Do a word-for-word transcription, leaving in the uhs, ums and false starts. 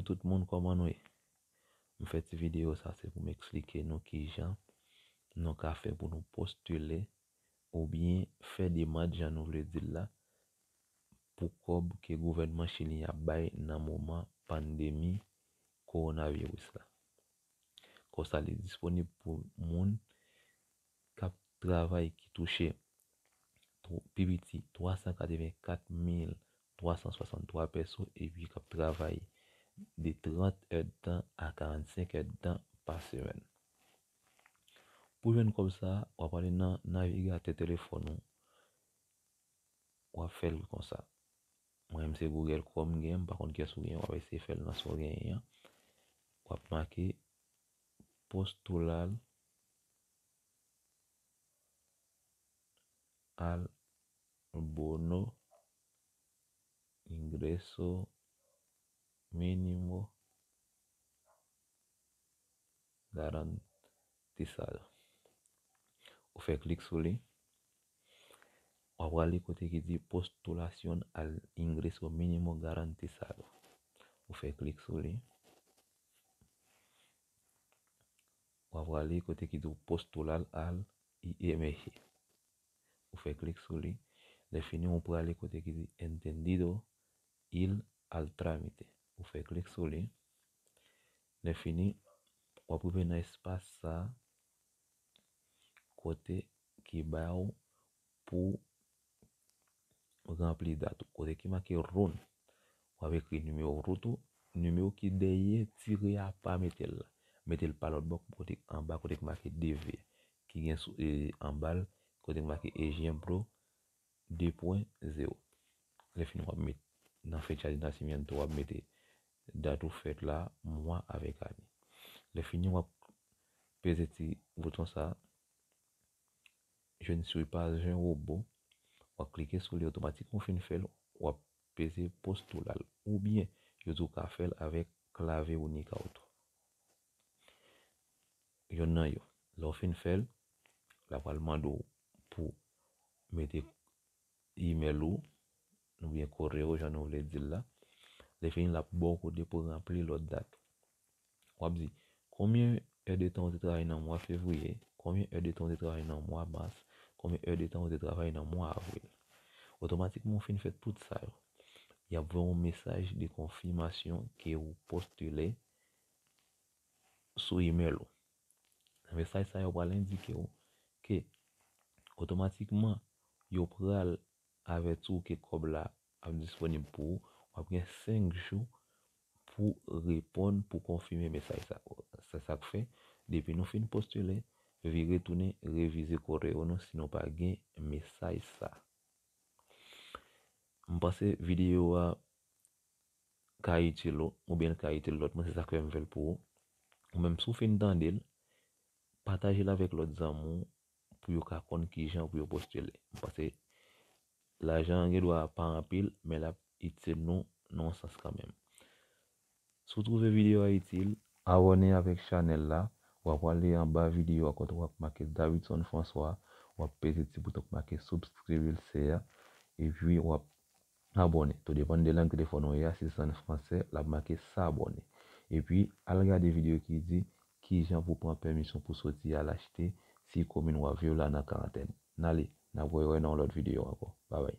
Tout moun, kòman nou ye? M fè ti videyo sa, se pou m eksplike nou kijan nou ka fè pou nou postile oubyen fè demann, jan nou vle di l la, pou kòb ke gouvènman Chili ap bay nan moman pandemi kowonaviris la. Kòb sa, li disponib pou moun k ap travay ki touche tw-, pi piti twa san katrevenkat mil twa san swasanntwa peso epi k ap travay de trant èdtan a karannsenk èdtan pa semèn. Pou jwenn kòb sa, w ap ale nan navigatè telefòn ou, w ap fè l konsa. Mwen menm se Google Chrome m genyen, m pa konn kiyès ou genyen, w ap eseye fè l nan sa w genyen an. W ap make Postulal al bono ingreso mínimo garantizado. Ou fè klik sou li. W ap prale kote ki di postulación al ingreso mínimo garantizado. Ou fè klik sou li. W ap prale kote ki di postular al I M G. Ou fè klik sou li. Lè fini, ou prale kote ki di entendido ir al trámite. Ou fè klik sou li. Lè fini, w ap rive nan espas sa kote ki ba w pou ranpli dat ou. Kote ki make root, w ap ekri nimewo root ou, nimewo ki dèyè tire a, pa mete l la. Mete l pa lòt bò, kote anba, kote ki make D V, ki gen sou, e, anba l, kote ki make ejemplo de pwen zewo. Lè fini, w ap met nan fecha de nasimiento, w ap mete dat ou fèt la, mwa avèk ane. Lè fini, w ap peze ti bouton sa, Je ne suis pas un robot. W ap klike sou li, otomatikman w fin fè l, w ap peze postular. Oubyen, yo di w ka fè l avèk clave única ou tou. Yonn nan yo. Lè w fin fè l, l ap pral mande w pou mete email ou, oubyen correo, jan nou vle di l la. Lè fini, l ap ba w kote pou ranpli lòt dat. W ap di, konbyen è de tan ou te travay nan mwa fevriye? Konbyen è de tan ou te travay nan mwa mas? Konbyen è de tan ou te travay nan mwa avril? Otomatikman, ou fin fè tout sa yo, y ap voye yon mesaj de konfimasyon ke ou postile sou email ou. Nan mesaj sa yo pral endike w ke otomatikman yo pral avèti w ke kòb la ap disponib pou ou. W ap gen senk jou pou reponn, pou konfime mesaj sa. Se sa k fè, depi nou fin postile, vire tounen, revize correo nou si nou pa gen mesaj sa. M panse videyo a ka itil ou, oubyen l ka itil lòt moun, se sa k fè m fè l pou ou. Ou menm, si w fin tande l, pataje l avèk lòt zanmi w pou yo ka konn kijan pou yo postile. M panse lajan an gen dwa pa anpil, men l ap itil nou nan yon sans kanmenm. Si w twouve videyo a itil, abòne avèk chanèl la. W ap prale anba videyo a kote w ap make Davidson François, w ap peze ti bouton k make subscribirse a, epi w ap abòne. Tou depann de lang telefòn ou ye a, si se an fransè, l ap make s'abonner. Epi, al gade videyo ki di kijan pou pran pèmisyon pou soti al achte si komin w ap viv la nan karantèn. N ale, n ap wè nan yon lòt videyo ankò. Babay.